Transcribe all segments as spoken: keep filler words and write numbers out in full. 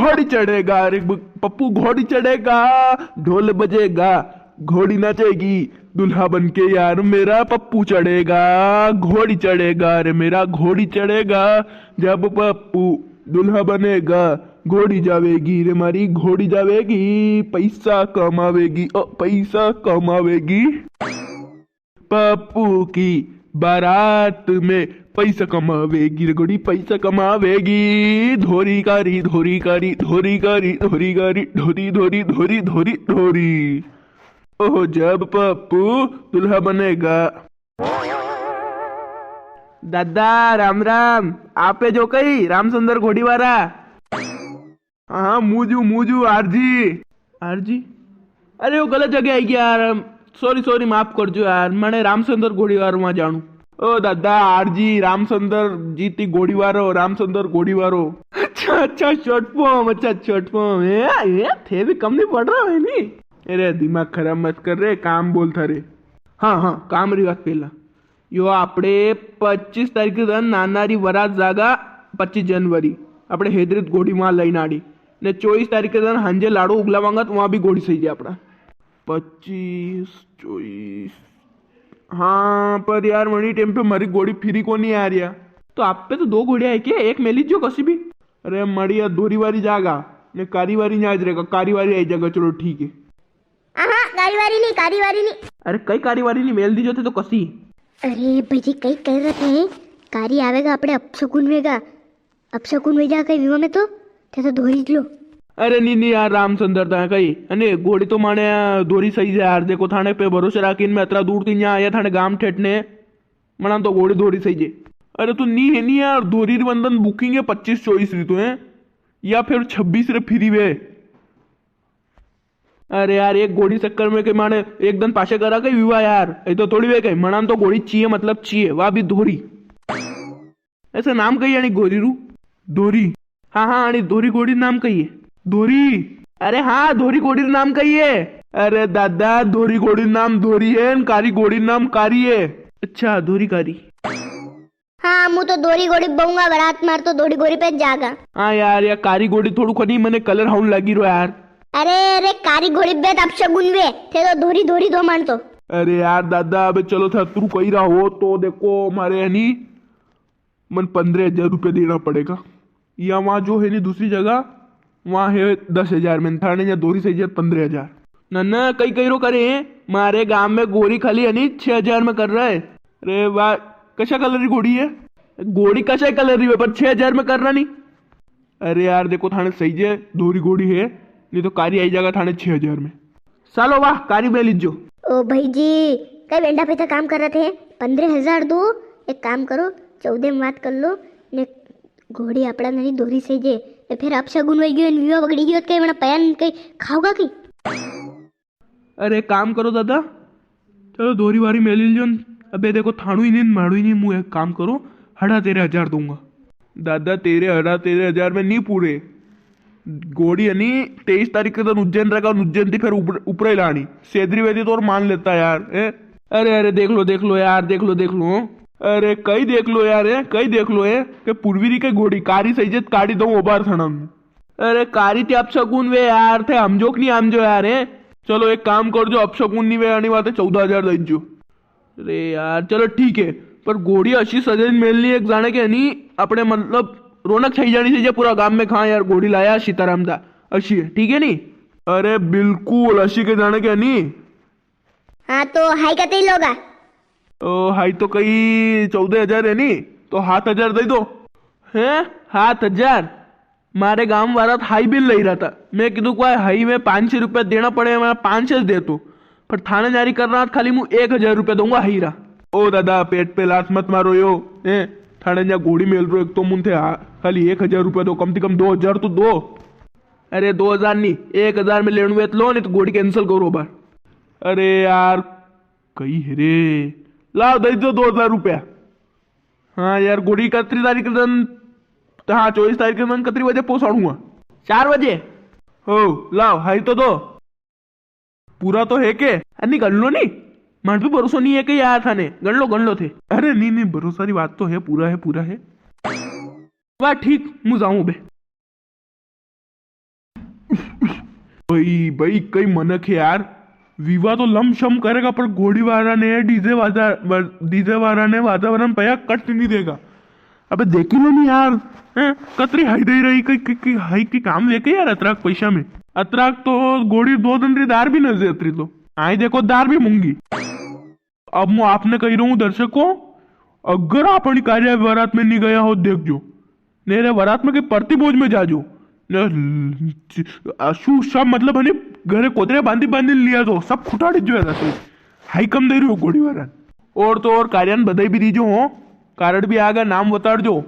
घोड़ी चढ़ेगा रे ब-, पप्पू घोड़ी चढ़ेगा, ढोल बजेगा, घोड़ी नाचेगी, दूल्हा बन के यार मेरा पप्पू चढ़ेगा, घोड़ी चढ़ेगा रे मेरा घोड़ी चढ़ेगा। जब पप्पू दूल्हा बनेगा, घोड़ी जावेगी रे मारी घोड़ी जावेगी, पैसा कमावेगी, ओ पैसा कमावेगी। पप्पू की बारात में पैसा कमावेगी रे घोड़ी, पैसा कमावेगी। धोरी कारी, धोरी कारी, धोरी कारी, धोरी कारी, धोरी, धोरी, धोरी, धोरी, धोरी। ओह, जब पप्पू दूल्हा बनेगा। दादा, राम राम। आपे जो कही, रामचंद्र घोड़ीवारा। हाँ, हाँ, मूजू, मूजू, आरजी। आरजी? अरे, वो गलत जगह आई गया यार। सॉरी, सॉरी, माफ कर जो यार। मने रामचंद्र घोड़ीवार वहां जाणू। ओ दादा, आरजी, रामचंद्र जी ती घोड़ीवारो, रामचंद्र घोड़ीवारो। अच्छा, अच्छा, short form, अच्छा, short form। ए, ए, थे भी कम नहीं पड़ रहा है नी। अरे, दिमाग खराब मत कर रे, काम बोल थारे। हाँ, हाँ, काम री बात पहला। यो आपणे पच्चीस तारीख के दिन नाना री वरात जागा, पच्चीस जनवरी, आपणे हैदरी घोड़ी वहां लईन आड़ी। ने चौबीस तारीख के दिन हांजे लाडू उगलावांगा तो वहां भी घोड़ी सही जे आपणा। पच्चीस, चौबीस। हाँ, पर यार, वणी टाइम पे मारी घोड़ी फिरी कोनी आ रिया। तो आप पे तो दो घोड़िया है क्या? एक मेली जो कसी भी। अरे, मारी या धोरी वारी जागा, ने कारी वारी न्याज रहेगा, कारी वारी आई जागा, चलो ठीक है। आहा, कारी वारी नी, कारी वारी नी। अरे, कई कारी वारी नी, मेल दीजो थे तो कसी। अरे भाई जी, कई कर रहे हैं? कारी आवेगा, आपणे अपशकुन वेगा। अपशकुन वे जा कई विवा में तो, थे तो धोरी लो। अरे नी, नी यार, रामचंद्र दा कई, अने घोड़ी तो माने धोरी सही जे यार, देखो थाने पे भरोसे राखी ने मैं अतरा दूर थी यहाँ आया, थाने गाम ठेठने, मना तो घोड़ी धोरी सही जे। अरे तो नी है नी यार, धोरी री वंदन booking है पच्चीस चौबीस री तो है, या फिर छब्बीस रे फिरी वे। अरे यार, एक घोड़ी चक्कर में के माने एक दिन पाछे करा के विवा यार, ये तो थोड़ी वे कई, मना तो घोड़ी चाहिए, मतलब चाहिए, वा भी धोरी। ऐसा नाम कई है अणी घोड़ी रू? धोरी। हाँ, हाँ, अणी धोरी घोड़ी नाम कई है? धोरी। अरे हाँ, धोरी घोड़ी रू नाम कई है? अरे दादा, धोरी घोड़ी नाम धोरी है, न कारी घोड़ी नाम कारी है। अच्छा, धोरी कारी। हाँ, मु तो धोरी घोड़ी बऊंगा, वरात मार तो धोरी घोड़ी पे जागा। हाँ यार, या कारी घोड़ी थोड़ू खनी मने colour हाउन लागी रो यार। अरे, अरे, कारी घोड़ी बेत अपशगुन वे, थे तो धोरी, धोरी दो मान तो। अरे यार दादा, अबे चलो थे अतरू कही रहा हो तो देखो, मारे है नी, मन पन्द्रह हजार रुपया देना पड़ेगा। या वहाँ जो है नी दूसरी जगह, वहाँ है दस हजार में, थाने या धोरी सही जे पन्द्रह हजार। ना, ना, कई कई रो करे, मारे गांव में घोड़ी खाली है नी, छह हजार में कर रहा है। अरे वाह, कशा colour री घोड़ी है? घोड़ी कशा colour री है, पर छह हजार में कर रहा नी। अरे यार, देखो, थाने सही जे धोरी घोड़ी है, नी तो कारी आई जागा थाने छह हजार में। सालो वाह, कारी में लीजो। ओ भाई जी, कई बेंडा पे था काम कर रहे थे, पन्द्रह हजार दो, एक काम करो, चौदह में बात कर लो, ने घोड़ी आपड़ा नरी धोरी सही जे, ने फिर अपशगुन वही गयो, ने विवा बगड़ी गयो, तो कई बना पया न कई खाओगा कई? अरे काम करो दादा, चलो धोरी वारी मेली लीजो न। अबे देखो, थाणू ही नी, मारू ही नी, मु एक काम करो, हड़ा तेरे हजार दूंगा। दादा, तेरे हड़ा तेरे हजार में नी पूरे। घोड़ी है नी, तेईस तारीख के दिन उज्जैन रखा, उज्जैन थी फिर ऊपर, ऊपर ही लानी। सेदरी वेदी तो और मान लेता यार, ए? अरे, अरे, देख लो, देख लो यार, देख लो, देख लो। अरे, कई देख लो यार, ए? कई देख लो, ए? के पूर्वी री के घोड़ी, कारी सही जे, काढ़ी दऊं ओबार थाणा में। अरे कारी ते अपशगुन वे यार, थे हमजो के नी हमजो यार, हैं? चलो एक काम कर जो, अपशगुन नी वे, अणी वाते चौदह हजार दई जो। अरे यार, चलो ठीक है, पर घोड़ी अशी सजन मेलनी एक जाने के नी, अपने मतलब रौनक छाई जानी चाहिए पूरा गांव में, कहाँ यार घोड़ी लाया सीताराम दा, अशी है, ठीक है नी? अरे बिल्कुल, अशी के जाने के नी। हाँ, तो हाई कतई लोगा? ओ, हाई तो कई चौदह हजार है नी, तो सात हजार दई दो। हैं? सात हजार? मारे गांव वाला तो हाई भी लई रहा था। मैं कीधु, "कोई हाई में पाँच सौ रुपया देना पड़े, मैं पाँच सौ दे तू।" पर थाने जारी कर रहा था, खाली मु एक हजार रुपया दूंगा हाई रा। ओ दादा, पेट पे लात मत मारो यो। हैं? थाने न्या घोड़ी मेल रो एक तो मुन थे, हा-, खाली एक हजार रुपया दो, कम से कम दो हजार तो दो। अरे, दो हजार नी, एक हजार में लेणु वे तो लो, नी तो घोड़ी cancel करो बार। अरे यार, कई है रे, लाओ, दई दो दो हजार रुपया। हाँ यार, घोड़ी कतरी तारीख के दिन, हाँ, चौबीस तारीख के दिन कतरी बजे पहुंचाऊंगा? चार बजे। हो, लाओ, हाई तो दो। पूरा तो है के? अरे नी, गण लो नी, मन पे भरोसो नी है के यार थाने, गण लो, गण लो थे। अरे नी, नी, भरोसा री बात तो है, पूरा है, पूरा है। वाह, ठीक, मु जाऊं बे। भाई, भाई, कई मनक है यार, विवाह तो लमशम करेगा, पर घोड़ी वाला ने, डीजे वाजा, वा-, डीजे वाला ने वातावरण पया कट नहीं देगा। अबे देखी लो नहीं यार, हैं? कतरी हाई दे रही, कई, कई, कई हाई की काम लेके यार, अतराक पैसा में। अतराक तो घोड़ी दो दिन री दार भी न दे अतरी तो। आई देखो, दार भी मूंगी। अब मैं आपने कही रहूं दर्शकों, अगर आप अपनी कार्या बारात में नहीं गया हो, देख जो, मेरे बारात में के परती भोज में जाजो। ने अशु सब मतलब है नी, घरे कोतरे बांधी बांधी लिया तो सब खुटाड़ी जो है रसोई। हाई कम दे रही हो घोड़ी वाला। और तो और कार्यान बधाई भी दीजो हो, कारण भी आगा नाम बताड़ जो।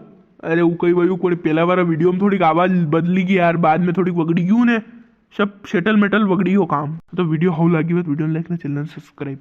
अरे वो कई वयू कोई पहला वाला वीडियो में थोड़ी आवाज बदली गई यार, बाद में थोड़ी वगड़ी गई ने, सब सेटल मेटल वगड़ी हो काम। तो वीडियो हाउ लागी हो तो वीडियो लाइक ने चैनल सब्सक्राइब।